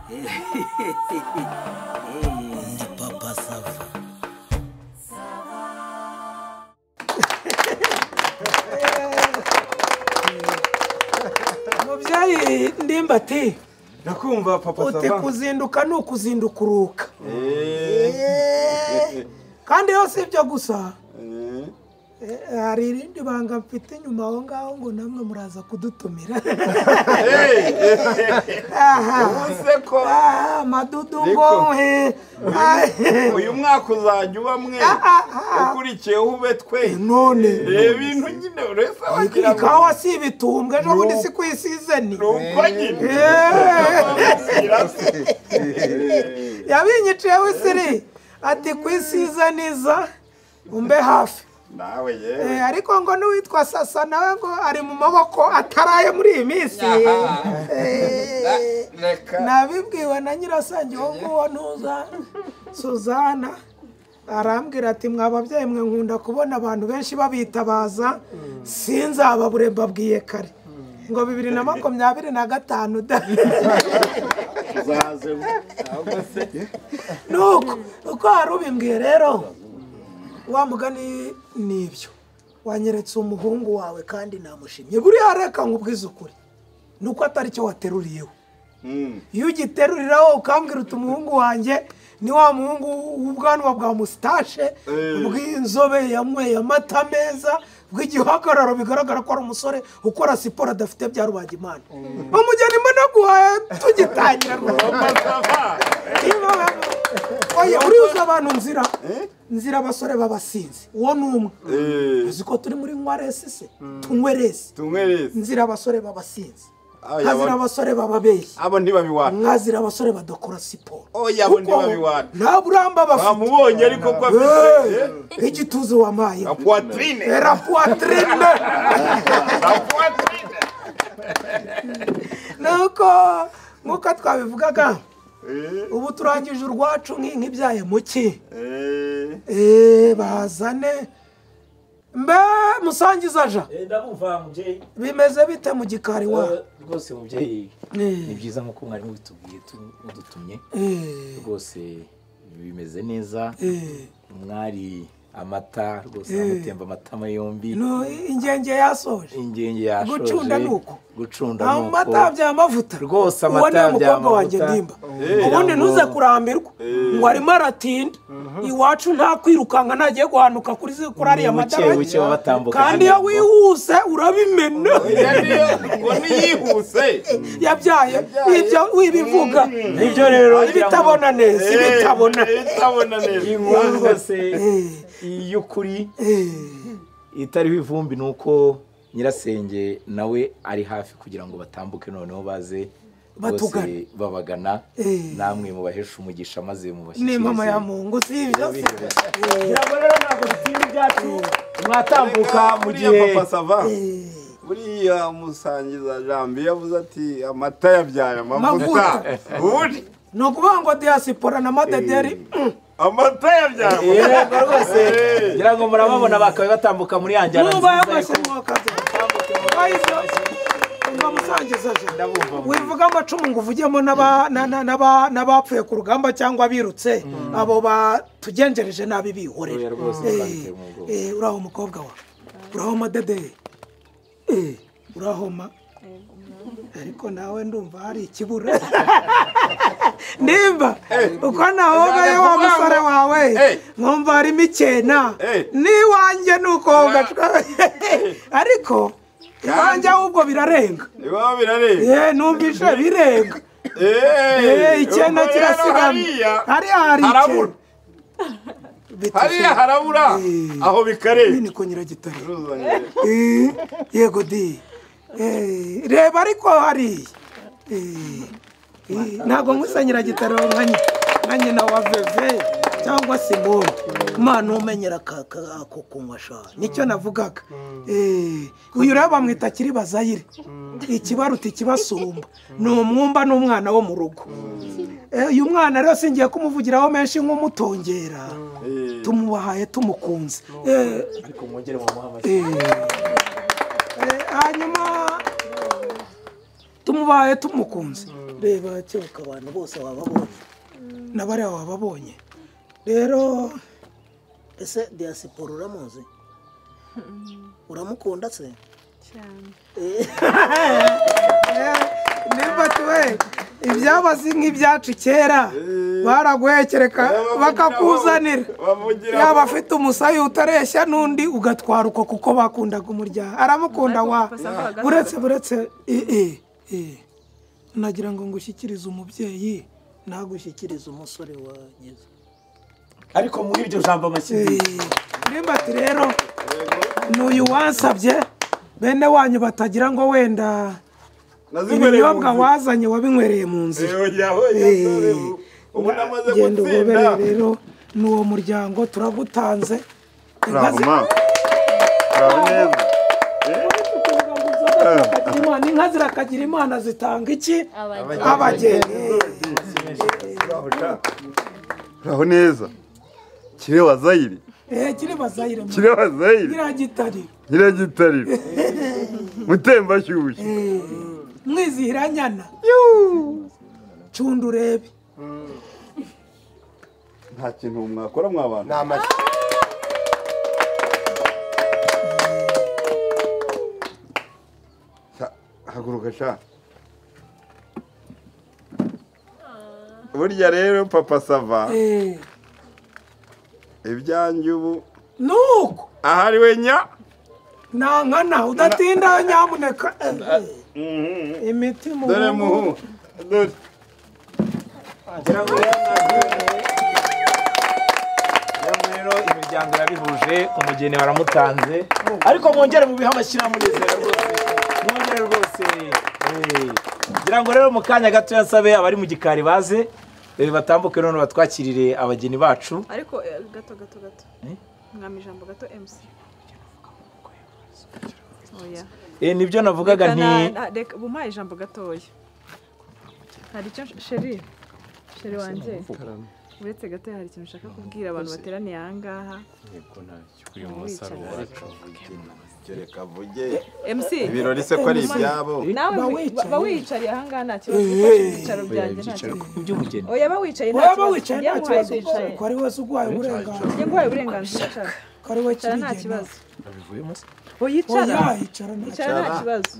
Ndi Papa Sava. Mubyeyi Ndimbati, ndakumva Papa Sava. Uti kuzinduka ni ukuzindukuruka. Kandi yo si ibyo gusa, hari irindi banga mfite inyuma aho ngaho ngo namwe muraza kudutumira. Madudu ngo uyu mwaka uzajya uba mwe ukurikiyeho ube twe none ibintu nyine urese wagira ngo ikawa si ibitumbwe ejo bundi si ku isizeni nuko nyine yabinyiciyeho isiri ati ku isizeni iza umbe hafi. Nawe yewe ariko ngo n'uwitwa Sasa nawe ngo ari mu maboko ataraye muri iyi minsi. Nabibwiwe na nyirasange wo nguwo ntuza Suzana, arambwira ati mwa babyeyi mwe nkunda kubona abantu benshi babitabaza, sinzababure mbabwiye kare ngo 2025 da. Nuko uko hari ubimbwiye rero wa mugani nibyo wanyeretse umuhungu wawe kandi namushimye. Buriya reka nkubwize ukuri nuko atari cyo wateruriyeho. Iyo ugiteruriraho ukambwira uti umuhungu wanjye ni wa muhungu w'ubwanwa bwa mustache bw'inzobe yanyweye amata meza bw'igihagararo bigaragara ko ari umusore ukora siporo adafite bya Rubagimpande. Umugeni mbona guhaye tugitangira rwose. Oya uriuza abantu nzira nzira abasore babasinzi uwo numwe uzi ko turi muri nkwaresi se tunyweresi nzira abasore babasinzi nkazira abasore bababeshyi abo ntibabiwana nkazira abasore badakora siporo oya abo ntibabiwana nta buramba bafite bamubonye ariko ko afite igituzo wamaye la poitrine la poitrine la poitrine. Nuko nkuko twabivugaga ubu turangije urwacu nk'ibyaye muki bazane mbe musangiza ja. Ndabumva mubyeyi. Bimeze bite mu gikari wa? Rwose mubyeyi ni byiza nkuko mwari mubitubwiye mudutumye. Rwose bimeze neza. Mwari amata rwose amutemba amatama yombi. No ingenge yasoje. Ingenge yasoje. Gucunda nuko. Gucunda nuko. Amata bya mavuta. Rwose amata bya mavuta. Ubundi ntuze kurambirwa ngo arimo aratinda. Iwacu nta kwirukanka nagiye guhanuka kuri kuri ariya madarage. Kandi iyo wihuse urabimena. Ngo niyihuse. Yabyaye ibyo wibivuga. Nibyo rero ibitabona neza ibitabona. Ibitabona neza. Inkuru rwose y'ukuri itariho ivumbi nuko nyirasenge nawe ari hafi kugira ngo batambuke noneho baze bose babagana namwe mubahesha umugisha maze mubashyikirize ni mama ya Mungu si ibyo. Ngira ngo rero ntabwo dutinda ibyacu mwatambuka mu gihe Papa Sava buriya musangiza Jambi yavuze ati amata yabyaye amavuta. Ubundi ni ukuvuga ngo diaspora na madederi amata yabyaye yego rwose ngira ngo murababona bakabe batambuka muri yanjyana nziza. Wivuga amacumu ngo uvugemo n'abapfuye ku rugamba cyangwa birutse abo batugenjereje nabi bihorera. Uraho mukobwa wa uraho madede uraho ma ariko nawe ndumva hari ikibura. Nimba uko nahobaye wa musore wawe nkumva harimo icyena niwanjye nuko ariko iwanjye ahubwo birarenga. Iwawe birarenga. Numvise birenga. Icyena kirasigama. Hariya hari icyena. Hariya harabura aho bikarenga. Niko Nyiragitare. Yego di. Reba ariko hariya. Ntabwo nkusa Nyiragitare nka nyina wa Veve cyangwa Simoni. Imana umenyera ako kunywa sha nicyo navugaga. Uyu rero bamwita Kiribazayire ikibaruta ikibasumba ni umwumba n'umwana wo mu rugo. Uyu mwana rero singiye kumuvugiraho menshi nk'umutongera tumubahaye tumukunze ariko mwongere mumuhe amashyi. Hanyuma tumubahaye tumukunze Reba cyoka abantu bose wababonye n'abariya wababonye. Rero ese diaspora uramuzi? Uramukunda se? Cyane. Nimba tuwe ibyabazi nk'ibyacu kera baraguhekereka bakakuzanira, yaba afite umusayi utareshya n'undi ugatwara uko, kuko bakundaga umuryango. Aramukunda wa buretse nagira ngo ngushyikirize umubyeyi nagushyikirize umusore wagize. Ariko muri iryo jambo amashyi. Nimba ati rero n'uyu wansabye bene wanyu batagira ngo wenda ibinyobwa wazanye wabinywereye mu nzira. Genda uhobere rero n'uwo muryango turagutanze. Inka zirakagira Imana zitanga iki? Abageni. Uraho neza. Kire wazayiri. Kire bazayire. Kire wazayire. Nyiragitariro. Nyiragitariro. Mutemba shyushye. Mwizihiranyana. Cunda urebe. Nta kintu mwakora mwabana. Namashyi. Haguruka sha. Burya rero Papa Sava. Ibyanjye ubu nuko ahari we nya nankana udatinda nyamuneka. Imiti mu dore muhu dore rero imiryango yabihuje, umugeni baramutanze, ariko mwongere mu bihe amashyiramunezero rwose, mwongere rwose. Ngira ngo rero mu kanya gato yasabe abari mu gikari baze batambuke none batwakirire abageni bacu. Ariko gato gato gato mwami ijambo gato MC. Oya. Nibyo navugaga nti reka bumaye ijambo gatoya. Hari icyo sheri wanjye uretse gato hari ikintu ushaka kubwira abantu bateraniye aha ngaha. Yego ntacyo uyu munsi ari uwacu. Gereka vuge MC ibirori se ko ari ibyabo. Nawe bawicariye aha ngaha nta kibazo, ufashe ibyicaro byanjye nta kibazo. By'umugeni. Oya bawicariye nta kibazo. Ko ari wese uguhaye uburenganzira. Njye nguhaye uburenganzira. Ko ari we nta kibazo. Babivuyemo se? Oya icara. Icara nta kibazo.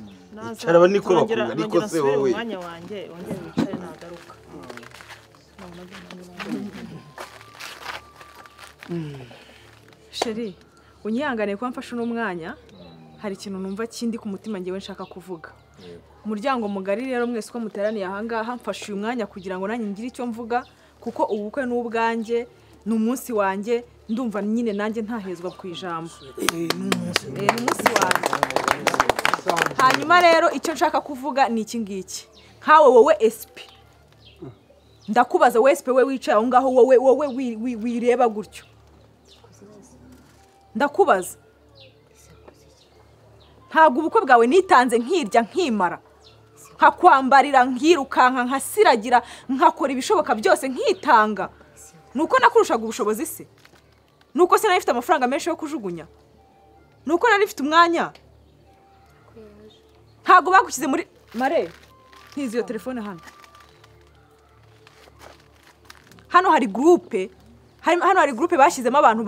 Icara niko bakunda niko se wowe. Umwanya wanjye wongere wicare nagaruka. Sheri, unyihangane kuba mfashe uno mwanya, hari ikintu numva kindi ku mutima ngewe nshaka kuvuga. Umuryango mugari rero mwese uko muteraniye aha ngaha, mfashe uyu mwanya kugira ngo nanjye ngire icyo mvuga, kuko ubukwe n'ubwanjye ni umunsi wanjye, ndumva nyine nanjye ntahezwa ku ijambo. Ni umunsi wanjye. Hanyuma rero icyo nshaka kuvuga ni iki ngiki. Nkawe wowe SP, ndakubaza wowe SP we wicaye aho ngaho, wowe wowe wireba gutyo, ndakubaza ntabwo ubukwe bwawe nitanze nkirya nkimara, nkakwambarira nkirukanka nkasiragira nkakora ibishoboka byose nkitanga, nuko nakurushaga ubushobozi se? Nuko se nari mfite amafaranga menshi yo kujugunya? Nuko nari mfite umwanya? Ntabwo bagushyize muri mare ntizi iyo telefone hano. Hano hari groupe, hano hari groupe bashyizemo abantu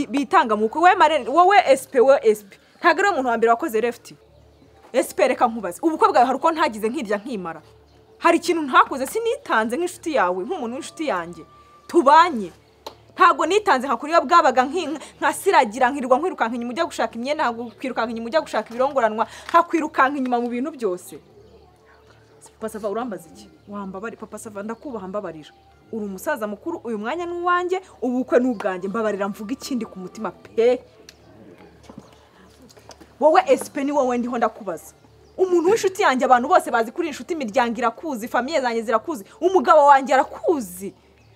bitanga mu wowe mare wowe SP wowe SP. Ntabwo ari umuntu wa mbere wakoze left. SP reka nkubaze, ubukwe bwawe hari uko ntagize nkirya nkimara, hari ikintu ntakoze sinitanze nk'inshuti yawe, nk'umuntu w'inshuti yanjye tubanye. Ntabwo nitanze nka kuriyo bwabaga nkasiragira nkirirwa nkwirukanka inyuma ujya gushaka imyenda, nkakwirukanka inyuma ujya gushaka ibirongoranwa, nkakwirukanka inyuma mu bintu byose. Papa Sava urambaza iki? Wambabari Papa Sava ndakubaha mbabarira. Uri umusaza mukuru, uyu mwanya n'uwanjye, ubukwe n'ubwanjye, mbabarira mvuga ikindi ku mutima pe. Wowe SP ni wowe ndiho ndakubaza. Umuntu w'inshuti yanjye abantu bose bazi kuri inshuti, imiryango irakuzi, famiye zanjye zirakuzi, umugabo wanjye arakuzi.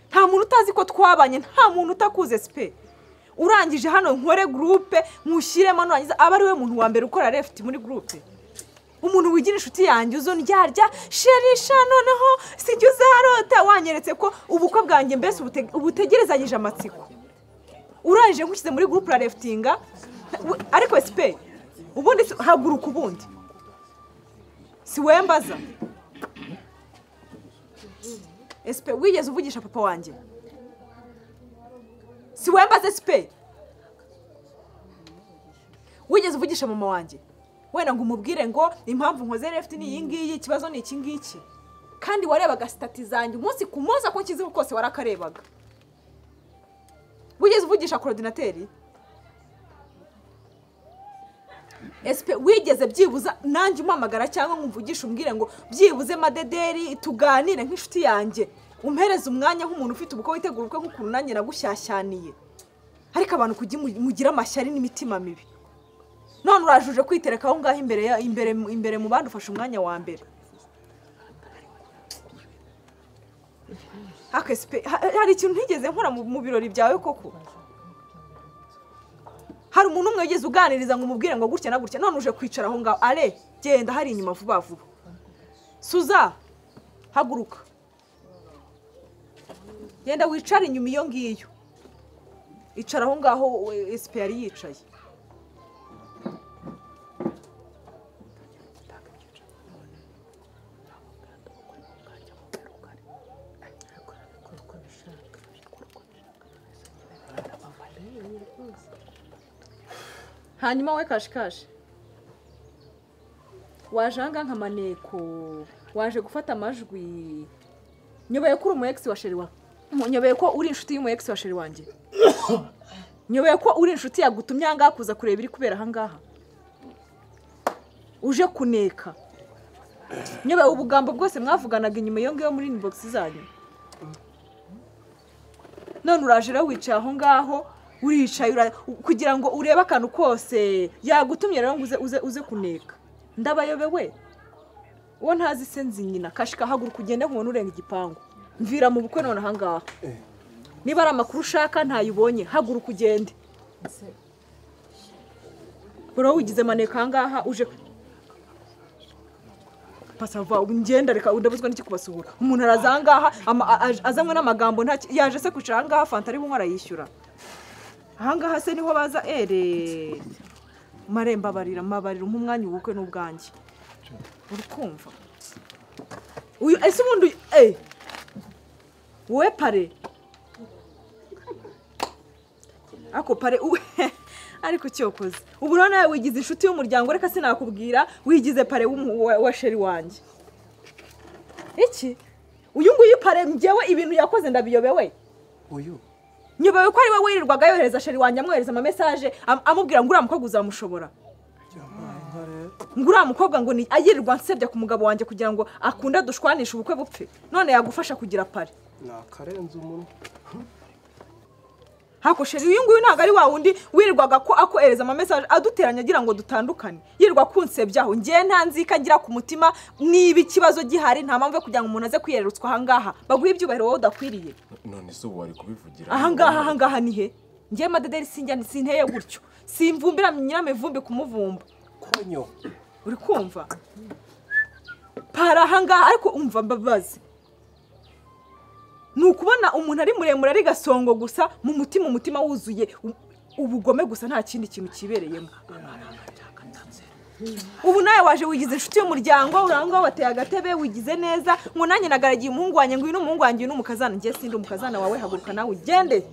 Nta muntu utazi ko twabanye, nta muntu utakuze SP. Urangije hano nkore groupe nkushyiremo nurangiza aba ari we muntu wa mbere ukora left muri groupe. Umuntu wigira inshuti yanjye uzo ndyarya sherisha noneho sijya uzarota, wanyeretse ko ubukwe bwanjye mbese ubutegerezanyije amatsiko. Urangije nkushyize muri groupe urareftinga, ariko SP ubundi haguruka ubundi si wembaza. SP wigeze uvugisha papa wanjye? Si wembaze SP? Wigeze uvugisha mama wanjye? Wenda ngo umubwire ngo impamvu nkoze left ni iyi ngiyi, ikibazo ni iki ngiki. Kandi warebaga stati zanjye umunsi ku munsi ako nshyizeho kose warakarebaga. Wigeze uvugisha coordinateur? SP wigeze byibuza nanjye umpamagara cyangwa nkumvugisha umbwire ngo byibuze Madederi tuganire nk'inshuti yanjye, umpereze umwanya nk'umuntu ufite ubukwe witegura ubukwe nk'ukuntu nanjye nagushyashyaniye. Ariko abantu kujya mugira amashyari n'imitima mibi. None urajuje kwitereka aho ngaho imbere imbere mu bandi ufashe umwanya wa mbere. Aka SP hari ikintu ntigeze nkora mu birori byawe koko? Hari umuntu umwe wigeze uganiriza ngo umubwire ngo gutya na gutya, none uje kwicara aho ngaho? Ale genda hari inyuma vuba vuba. Suza haguruka, genda wicare inyuma iyo ngiyo. Icara aho ngaho SP yari yicaye. Hanyuma we Kashikashi waje aha ngaha nka maneko, waje gufata amajwi. Nyobeye ko uri umu ex wa sheri wa, nyobeye ko uri inshuti y'umu ex wa sheri wanjye, nyobeye ko uri inshuti yagutumye aha ngaha kuza kureba iri kubera aha ngaha, uje kuneka. Nyobeye ubugambo bwose mwavuganaga inyuma iyo ngiyo muri inbox zanyu. None uraje rero wicaye aho ngaho, uricaye kugira ngo urebe akantu kose yagutumye rero ngo uze kuneka. Ndabayobewe uwo ntazi se nzi nyina. Kashika haguruka ugende nkubona urenga igipangu, mvira mu bukwe none aha ngaha. Niba ari amakuru ushaka ntayubonye, haguruka ugende. Bro wigize maneka aha ngaha uje pasava ngenda reka ndabuzwa n'iki kubasuhura. Umuntu araza aha ngaha azanywe n'amagambo nta yaje se kwicara aha ngaha, fanta ari bunywa arayishyura. Aha ngaha se niho baza ere maremba barira mabarira umwanya ubukwe n'ubwanjye. Uri kumva uyu ese ubundi wowe pare ako pare ariko cyokoze ubu none nawe wigize inshuti y'umuryango, reka sinakubwira wigize pare wa sheri wanjye. Iki uyu nguyu pare njyewe ibintu yakoze ndabiyobewe. Uyu nyobewe ko ari we wirirwaga yohereza sheri wanjye amwohereza ama message amubwira ngo uriya mukobwa uzamushobora, ngo uriya mukobwa ngo ni ayirirwa nsebya ku mugabo wanjye kugira ngo akunde dushwanishe ubukwe bupfe, none yagufasha kugira pare. Nakarenze umuntu. Hako sheri uyu nguyu ntabwo ari wa wundi wirirwaga ko akohereza ama message aduteranya agira ngo dutandukane, yirirwa kunsebyaho. Ngiye nta nzika ngira ku mutima, niba ikibazo gihari nta mpamvu yo kugira ngo umuntu aze kwiyerutswa aha ngaha baguhe ibyubahiro wowe udakwiriye. None se ubu wari kubivugira aha ngaha? Aha ngaha ni he? Ngiye Madederi sinjya sinteye gutyo, simvumbira nyiramivumbi kumuvumba konyo. Uri kumva para aha ngaha? Ariko umva mbabazi, ni ukubona umuntu ari muremure ari gasongo gusa mu mutima, umutima wuzuye ubugome gusa nta kindi kintu kibereyemo. Ubu nawe waje wigize inshuti y'umuryango, urangwa wateye agatebe wigize neza ngo nanjye nagaragiye umuhungu wanjye ngo uyu ni umuhungu wanjye uyu ni umukazana. Njye sindi umukazana wawe, haguruka nawe ugende.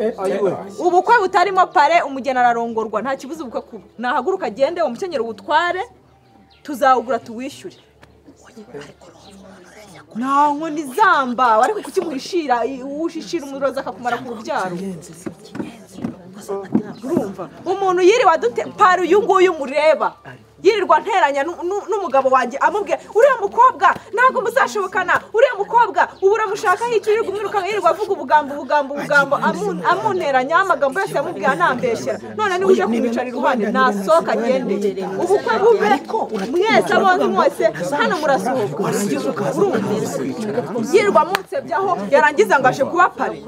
Ubukwe butarimo pare umugeni ararongorwa, nta kibuza ubukwe kuba. Nahaguruka agende, umukenyero ubutware tuzawugura tuwishyure. Nta nkoni zamba ariko kukimuhishira ushishira umuroza akakumara ku rubyaro. Urumva umuntu yiriwe adute pare uyu nguyu mureba yirirwa nteranya n'umugabo wanjye amubwira uriya mukobwa ntabwo muzashobokana, uriya mukobwa ubu uramushaka icyo uri kumwiruka, yirirwa avuga ubugambo ubugambo ubugambo amunteranya amagambo yose yamubwira nambeshyera. None niba uje kumwicara iruhande nasohoka agende, ubukwe bube mwese abonye mwese hano murasohoka. Yirirwa munsebyaho yarangiza ngo aje kuba pare.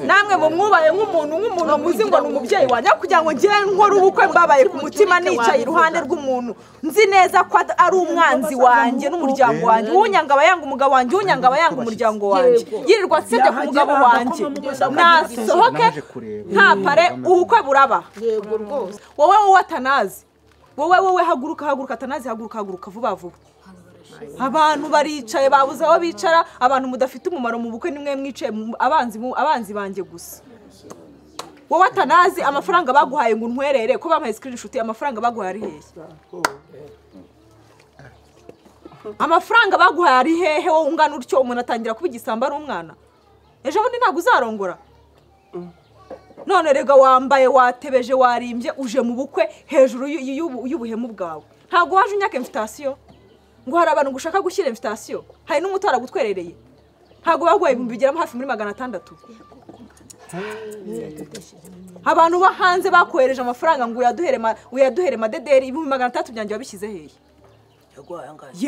Namwe mumwubaye nk'umuntu nk'umuntu muzi ngo ni umubyeyi wanjye, kugira ngo njye nkore ubukwe mbabaye ku mutima nicaye iruhande rw'umuntu nzi neza ko ari umwanzi wanjye n'umuryango wanjye, unyanga aba yanga umugabo wanjye, unyanga aba yanga umuryango wanjye, yirirwa asebya ku mugabo wanjye. Nasohoke nta pare ubukwe buraba. Wowe wowe Atanazi, wowe wowe haguruka haguruka Atanazi, haguruka haguruka vuba vuba. Abantu baricaye babuze aho bicara, abantu mudafite umumaro mu bukwe nimwe mwicaye abanzi banjye gusa. Wowe atanazi amafaranga baguhaye ngo untwerere ko bampaye screenshot amafaranga baguhaye ari hehe? Amafaranga baguhaye ari hehe wowe ungana utyo umuntu atangira kuba igisamba ari umwana? Ejo bundi ntabwo uzarongora. None rega wambaye watebeje warimbye uje mu bukwe hejuru y'ubuhemu bwawe. Ntabwo waje unyaka invitation ngo hari abantu gushaka gushyira invitation, hari n'umutara gutwerereye. Ntabwo baguhaye ibihumbi bigera hafi muri 600. Abantu bo hanze bakohereje amafaranga ngo uyaduhere madederi 300 byanjye wabishyize hehe?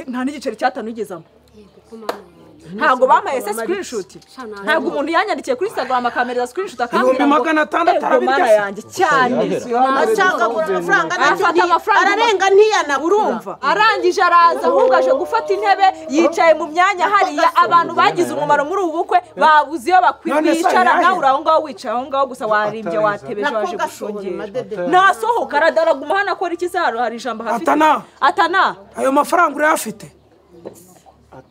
Nta n'igiceri cyatanu ugezamo. Ntabwo bampaye se screenshot. Ntabwo umuntu yanyandikiye kuri Instagram akamereza screenshot akambwira ngo 600 arabirya yanjye cyane. Ashaka kugura amafaranga ararenga ntiyana urumva. Arangije araza ahubwo aje gufata intebe yicaye mu myanya hariya abantu bagize umumaro muri ubu bukwe babuze iyo bakwicara nawe uraho ngaho wicaye aho ngaho gusa warimbye watebeje waje gushungera. Nasohoka aradaraguma hano akora iki se hano hari ijambo hafite. Atana. Ayo mafaranga urayafite?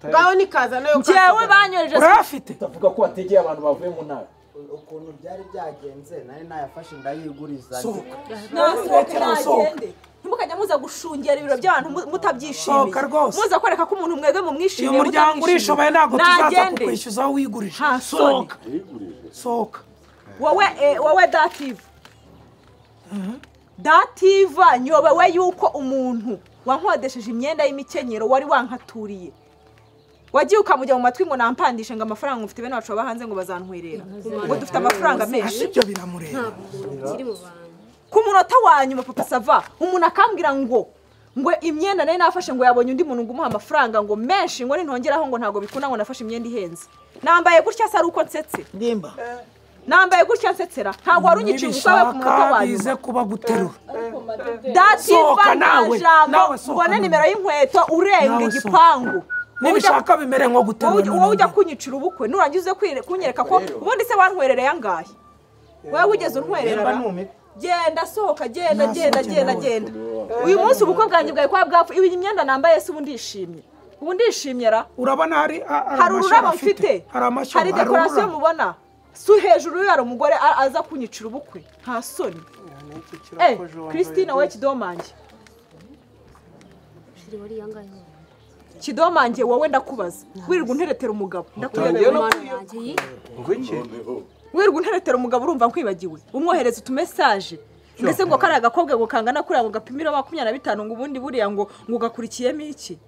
Ngaho nikaza nayo njyewe banyoreje urafite utavuga ko wategeye abantu bavuye mu ntara ukuntu byari byagenze nari nayafashe ndayiguriza. Nagende ntimukajya muza gushungera ibiro by'abantu mutabyishimiye, muza kwereka ko umuntu mwebwe mumwishimiye. Uyu muryango urishoboye ntabwo tuzaza kukwishyuza aho wigurije. Sohoka sohoka wowe dative dativa nyobewe yuko umuntu wankodesheje imyenda y'imikenyero wari wankaturiye wagiye ukamujya mu matwi ngo nampandishe ngo amafaranga mufite bene wacu bahanze ngo bazantwerera ngo dufite amafaranga menshi. Ibyo biramureba ku munota wa nyuma papa sava umuntu akambwira ngo imyenda nayo nafashe ngo yabonye undi muntu ngo umuha amafaranga ngo menshi ngo nintongeraho ngo ntabwo bikunda ngo nafashe imyenda ihenze. Nambaye gutya se ari uko nsetse? Ndimba nambaye gutya nsetsera ntabwo wari unyiciye ubukwe ku munota wa nyuma. Bize kuba guterura dativa nawe mbone nimero y'inkweto urenga igipangu nibishaka bimere nko guterura. Wowe ujya kunyicira ubukwe nurangiza kunyereka ko ubundi se wantwerereye angahe? Wowe wigeze untwerera? Genda sohoka genda genda genda genda. Uyu munsi ubukwe bwanjye bwawe kwa bwapfu iyi myenda nambaye se ubu ndishimye. Ubu ndishimye ra. Urabona hari ururabo mfite, hari decoration mubona. Su hejuru y'ari umugore aza kunyicira ubukwe nta soni. Christine wowe kidomange. Kidomange wowe ndakubaza wirirwa unteretera umugabo ndakuyobewe. Wirirwa unteretera umugabo urumva nkwibagiwe umwohereza utumessage mbese ngo kari agakobwa ngo kangana kuriya ngo gapimira 25 ngo ubundi buriya ngo gakurikiyemo iki?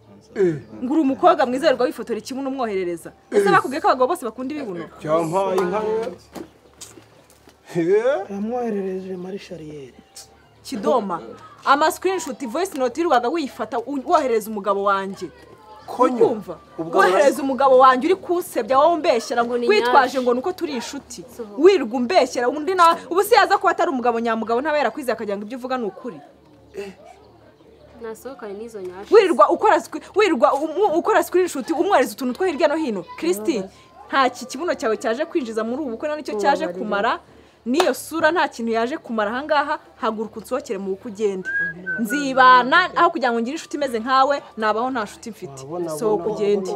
Ngo uri umukobwa mwiza wirirwa wifotora ikibuno umwoherereza. Ese bakubwiye ko abagabo bose bakunda ibibuno? Cyampaye inka yamwoherereje Marie Kidoma ama screenshot voice note yirirwaga wifata wohereza umugabo wanjye. Kumva wohereza umugabo wanjye uri kusebya wowe umbeshyera ngo witwaje ngo nuko turi inshuti wirirwa umbeshyera undi na ubu se yaza kuba atari umugabo nyamugabo ntaba yarakwize akagira ngo ibyo uvuga ni ukuri. Nasohokane n'izo nyasha wirirwa ukora screenshot umwohereza utuntu two hirya no hino. Christine nta kibuno cyawe cyaje kwinjiza muri ubu bukwe nicyo cyaje kumara niyo sura nta kintu yaje kumara ahangaha. Haguruka unsohokere mu bukwe ugende. Nzibana aho kugira ngo ngire inshuti imeze nkawe nabaho nta nshuti mfite. Sohoka ugende.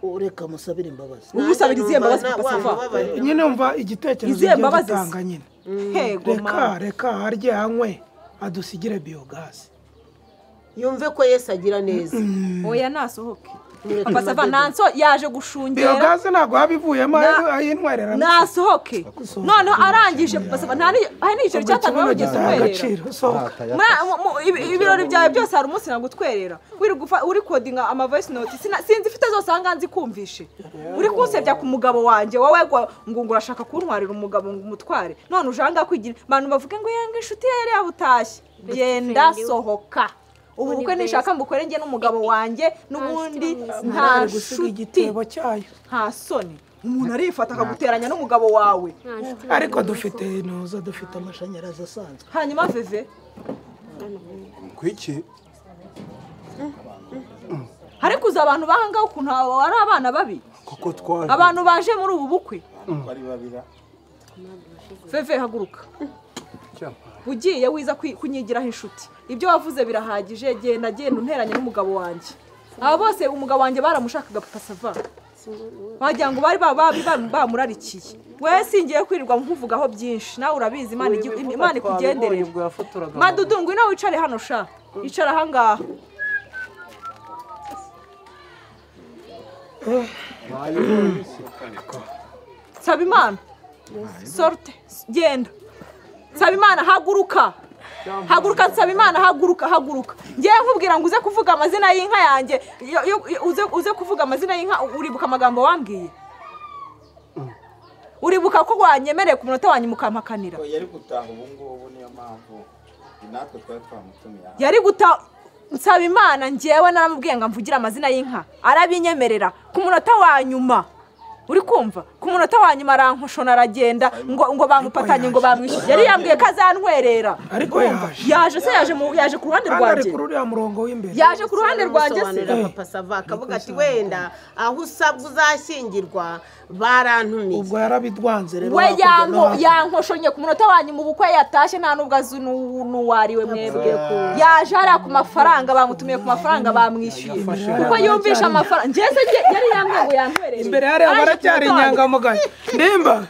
Ureka musabire imbabazi. Umusabire izihe mbabazi papa sava? Nyine umva igitekerezo izihe mbabazi gutanga nyine. Reka reka harye anywe adusigire biogaz. Yumve ko Yesu agira neza. Oya nasohoke. Papa sava nanso yaje gushungera. Biogaz ntabwo yabivuyemo ayintwerera. Nasohoke. None arangije papa sava nta hari n'igiceri cyatanu wabigeze untwerera. Ibirori byawe byose hari umunsi nagutwerera. Wirirwa uri codinga ama voice note sinzi ifite zose ahangaha nzikumvishe. Uri kunsebya ku mugabo wanjye wowe ngo urashaka kuntwarira umugabo ngo umutware. None uje ahangaha kwigira abantu bavuge ngo yanga inshuti ye yari yabutashye. Genda sohoka. Ubu bukwe nishaka mbukore njye n'umugabo wanjye n'ubundi nta nshuti nta soni. Umuntu arifata akaguteranya n'umugabo wawe. Ariko dufite inoza dufite amashanyarazi asanzwe. Hanyuma veve kwiki ariko uza abantu bahangaho ukuntu ari abana babi koko twaje abantu baje muri ubu bukwe veve haguruka ugiye wiza kunyigiraho inshuti. Ibyo wavuze birahagije genda genda unteranye n'umugabo wanjye. Aba bose umugabo wanjye baramushakaga Papa Sava. Wagira ngo bari bamurarikiye. We singiye kwirirwa nkuvugaho byinshi nawe urabizi Imana Imana ikugenderera. Madudu ngwino wicare hano sha. Icara ahangaha. Sabimana. Sorte genda. Sabimana haguruka. Haguruka Nsabimana haguruka haguruka. Ngiye nkubwira ngo uze kuvuga amazina y'inka yanjye, uze kuvuga amazina y'inka uribuka amagambo wambwiye. Uribuka ko wanyemereye ku munota wanyu mukampakanira. Yari gutaha ubu ngubu niyo mpamvu natwe twari twamutumiye. Yari gutaha Nsabimana ngewe naramubwiye ngo mvugire amazina y'inka arabinyemerera ku munota wa nyuma. Uri kumva ku munota wa nyuma arankoshona aragenda ngo bamupatanye ngo bamwishyuye. Yari yambwiye ko azantwerera. Ariko yaje se yaje ku ruhande rwanjye. Ari kuri uriya murongo w'imbere. Yaje ku ruhande rwanjye se. Papa Sava akavuga ati wenda aho usabwa uzashyingirwa barantumiye. Ubwo yarabidwanze rero. We yankoshonye ku munota wa nyuma ubukwe yatashye nta nubwo azi n'uwariwe mwebwe. Yaje hariya ku mafaranga bamutumiye ku mafaranga bamwishyuye. Kuko yumvisha amafaranga. Njye se yari yambwiye ngo yantwerere. Imbere hariya cyari inyangamugayo. Ndimba.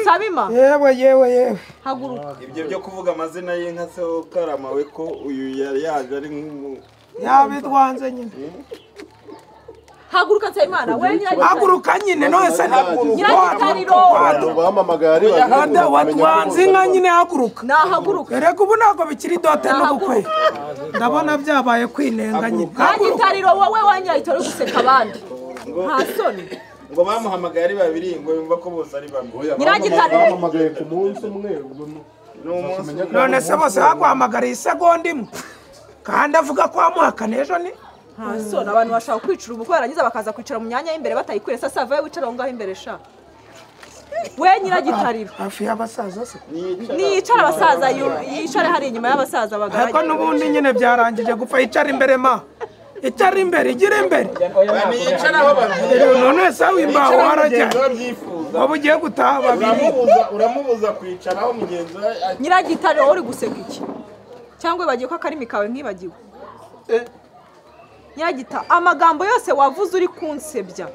Sabima. Yewe yewe yewe. Haguruka. Ibyo byo kuvuga amazina y'inka se Karama we ko uyu yari yaje ari nk'umu yabidwanze nyine. Haguruka Nsabimana we nyiragitariro. Haguruka nyine none se nyiragitariro. Bamamagaye ari babiri. Watwanze inka nyine haguruka. Nahaguruka. Erega ubu ntabwo bikiri dote n'ubukwe. Ndabona byabaye kwinenga nyine. Nyiragitariro wowe wa nyiragitariro guseka abandi. Nta soni. Ngo bamuhamagaye ari babiri ngo yumva ko bose ari bamwe. Nyiragitariro bamuhamagaye ku munsi umwe none se bose baguhamagariye isegonda imwe kandi avuga ko wamuhakana ejo ni nta soni. Abantu bashaka kwicura ubukwe barangiza bakaza kwicara mu myanya y'imbere batayikwiriye. Sasa vaye wicara aho ngaho imbere sha. We nyiragitariro hafi y'abasaza se niyicara abasaza yicare hari inyuma y'abasaza bagaragara. Ariko n'ubundi nyine byarangije gupfa. Yicara imbere ma. Icara imbere igira imbere. None se wimbaho warajya. Waba ugiye gutaha babiri. Uramubuza kwicaraho mugenzi we. Nyiragitariro uri guseka iki? Cyangwa wibagiwe ko akarimi kawe nkibagiwe? Nyiragita amagambo yose wavuze uri kunsebya.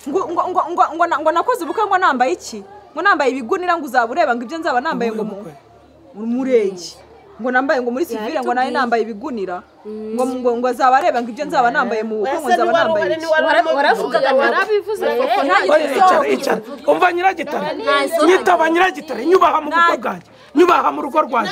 Ngo ngo ngo ngo ngo nakoze ubukwe ngo nambaye iki? Ngo nambaye ibigunira ngo uzaba ureba ngo ibyo nzaba nambaye ngo mu murenge. Ngo nambaye ngo muri civile ngo naye nambaye ibigunira ngo ngo ngo azaba areba ngo ibyo nzaba nambaye mu bukwe ngo nzaba nambaye. Waravugaga narabivuze. Umva Nyiragitare. Nyitaba Nyiragitare nyubaha mu bukwe bwanjye. Nyubaha mu rugo rwanjye.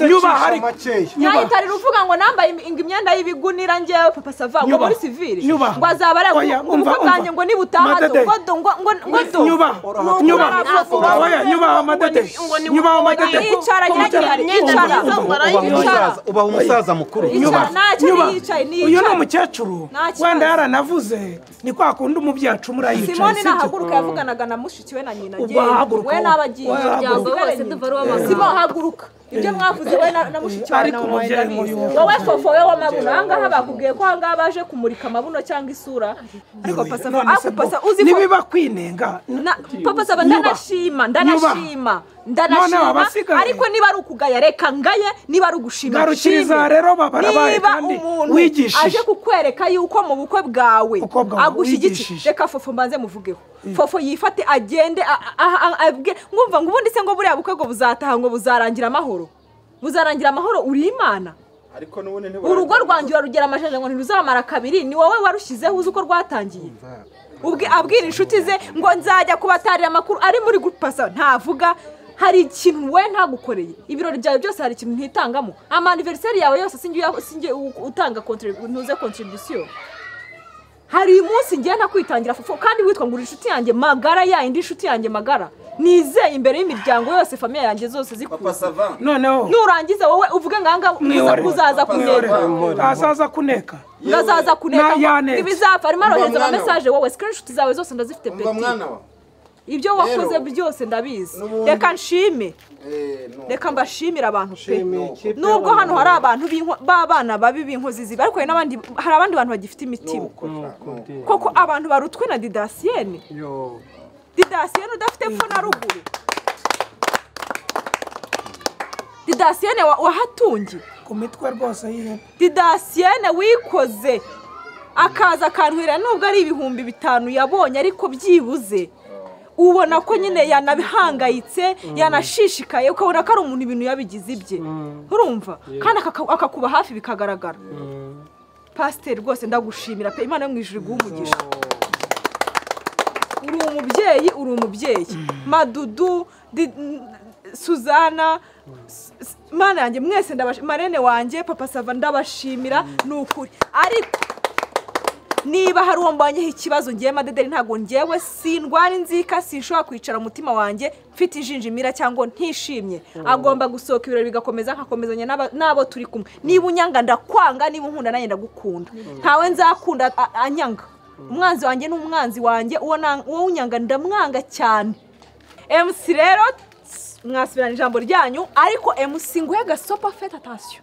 Nyubaha ariko. Nyiragitariro uvuga ngo nambaye imyenda y'ibigunira ngewe Papa Sava ngo muri civile ngo azaba areba ngo ubukwe bwanjye ngo nibutaha ngo ngo ngo ngo nyubaha nyubaha oya nyubaha Madede nyubaha Madede. Yicara Nyiragitariro ubaha umusaza mukuru. Uyu ni umukecuru wenda yaranavuze ni kwa kundi umubyeyi acumura yicaye. Simoni nahaguruka yavuganaga na mushiki we na nyina we n'abagiye. Simo haguruka ibyo mwavuze we na mushiki wawe na mama ndabizi. Wowe fofo we w'amabuno ahangaha bakubwiye ko ahangaha baje kumurika amabuno cyangwa isura. Ariko pasa uzi ko nibiba kwinenga Papa Sava ndanashima ndanashima ndanashima. Ariko niba ari ukugaya reka ngaye, niba ari ugushima garukiriza rero babarabaye kandi wigishije aje kukwereka yuko mu bukwe bwawe agushyigikiye. Reka fofo mbanze muvugeho. Fofo yifate agende ngumva ngo ubundi se ngo buriya bukwe ngo buzataha ngo buzarangira amahoro. Buzarangira amahoro uri Imana. Ariko n'ubundi urugo rwanjye urarugera amajanja ngo ntiruzamara kabiri ni wowe warushizeho uzi uko rwatangiye. Ubwe abwira inshuti ze ngo nzajya kubatarira amakuru ari muri group pasa ntavuga. Hari ikintu we ntagukoreye ibirori byawe byose hari ikintu ntitangamo. Ama anniversaire yawe yose sinjye utanga ntuze contribution. Hari umunsi ngiye ntakwitangira fofo kandi witwa ngo uri inshuti yanjye magara ya indi inshuti yanjye magara nizeye imbere y'imiryango yose famille yanjye zose zikuze. Noneho nurangiza wowe uvuge nganga uzaza kuneka. Azaza kuneka. Ngazaza kuneka ibizapfa arimo arohereza ama message wowe screenshot zawe zose ndazifite peti. Ibyo wakoze byose ndabizi. Reka nshime. Reka mbashimira abantu pe. Nubwo hano hari abantu b'abana babi b'inkozi zibi ariko n'abandi hari abandi bantu bagifite imitima. Koko abantu barutwe na Didasienne. Didasienne udafite pfo na ruguru. Didasiyene wahatungiye ku mitwe rwose y'ihene. Didasiyene wikoze akaza akantwira nubwo ari 5000 yabonye ariko byibuze ubona ko nyine yanabihangayitse yanashishikaye ukabona ko ari umuntu ibintu yabigize ibye urumva kandi akakuba hafi bikagaragara. Pasiteri rwose ndagushimira pe, Imana yo mu ijuru iguhe umugisha. Uri umubyeyi, uri umubyeyi. Madudu, Suzana, Mana yanjye mwese ndabashimira, marene wanjye Papa Sava ndabashimira ni ukuri. Ariko niba hari uwo mbonyeho ikibazo ngiye Madederi ntago ngewe sindwara inzika, sinshobora kwicara umutima wanjye mfite ijinjimira cyangwa ntishimye. Agomba gusohoka ibirori bigakomeza nkakomezanya n'abo turi kumwe. Niba unyanga ndakwanga, niba unkunda nanjye ndagukunda. Ntawe nzakunda anyanga. Umwanzi wanjye ni umwanzi wanjye, uwo unyanga ndamwanga cyane. MC rero mwasubirana ijambo ryanyu, ariko MC nguhe gasopa, faites attention.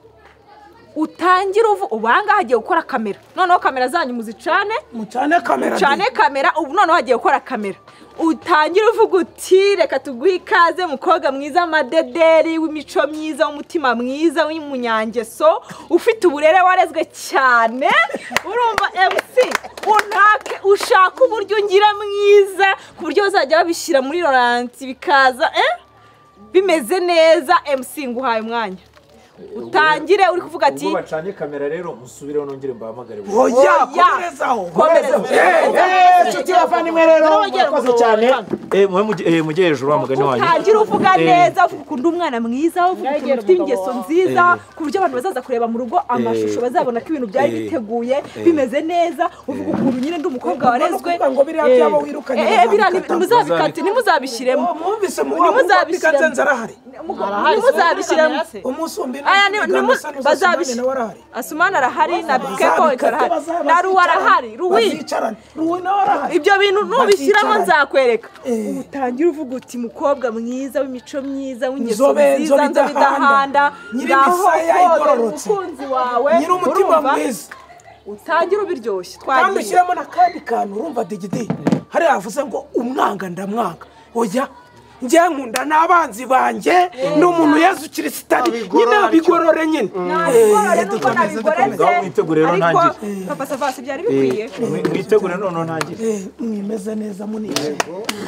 Utangira uvu ubanga hagiye gukora kamera. Noneho kamera zanyu muzicane, mucane kamera. Mucane kamera, ubu noneho hagiye gukora kamera. Utangira uvuga uti reka tuguhe ikaze mukobwa mwiza Madederi w'imico myiza w'umutima mwiza w'umunyangeso ufite uburere warezwe cyane. Urumva MC untake ushaka uburyo ngira mwiza ku buryo bazajya babishyira muri Laurent bikaza bimeze neza. MC nguhaye umwanya utangire uri kuvuga ati ubwo bacanye kamera rero musubireho nongere mbahamagare. Oya komerezaho, komerezaho. Nshuti bavandimwe rero murakoze cyane. Mujye hejuru wa mugani wanyu. Utangire uvuga neza, uvuga ukunda umwana mwiza, uvuga ukuntu ufite ingeso nziza ku buryo abantu bazaza kureba mu rugo amashusho bazabona ko ibintu byari biteguye bimeze neza, uvuga ukuntu nyine ndi umukobwa warezwe. Ngo biriya byabo wirukanye ntimuzabikate, ntimuzabishyiremo. Mwumvise ntimuzabishyiremo. Ntimuzabishyiremo. Umusumbi Asumana arahari na Keko arahari na Ruwa arahari, Ruwi ibyo bintu nubishyiramo nzakwereka. Utangira uvuga uti mukobwa mwiza w'imico myiza w'ingeso nziza nzobe idahanda nyir'imisaya igororotse umukunzi wawe nyir'umutima mwiza, utangira ubiryoshye. Kandi ushyiramo n'akandi kantu urumva digidi hariya yavuze ngo umwanga ndamwanga. Oya njye nkunda n'abanzi banjye ni umuntu Yezu Kirisitari nyine abigorore nyine. Mwitegure rero ntangire. Papa Sava byari bikwiye. Mwitegure noneho ntangire. Mwimeze neza munije.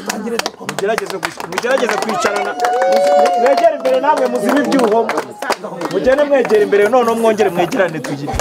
Tangire dukomeze. Mugerageze kwicarana. Mwegere imbere namwe muzibe ibyuho. Mugende mwegere imbere noneho mwongere mwegerane tugire.